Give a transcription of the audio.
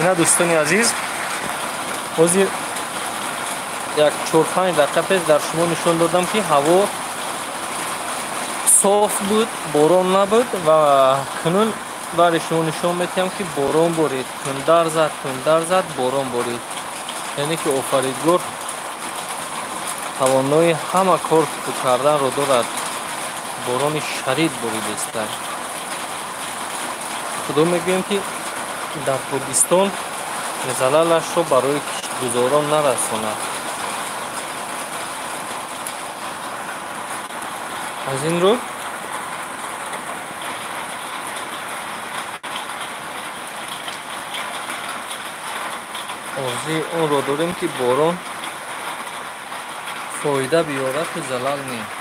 Ина дӯстони азиз, ҳозир як 4-5 дақиқа пеш дар шумо нишон додам, ки ҳаво соф буд, борон набуд, ва кунун бари шумо нишон медиҳам, ки борон борид, тундар зад, тундар зад, борон борид. Яъне ки офаридгор тавонои ҳама кор карданро дорад. Борони шадид боридеста. Худо мегӯем, ки дар Покистон залалашро барои киштгузорон нарасонад. Аз ин рӯ орзуи онро дорем, ки борон фоида биёрад, залал не.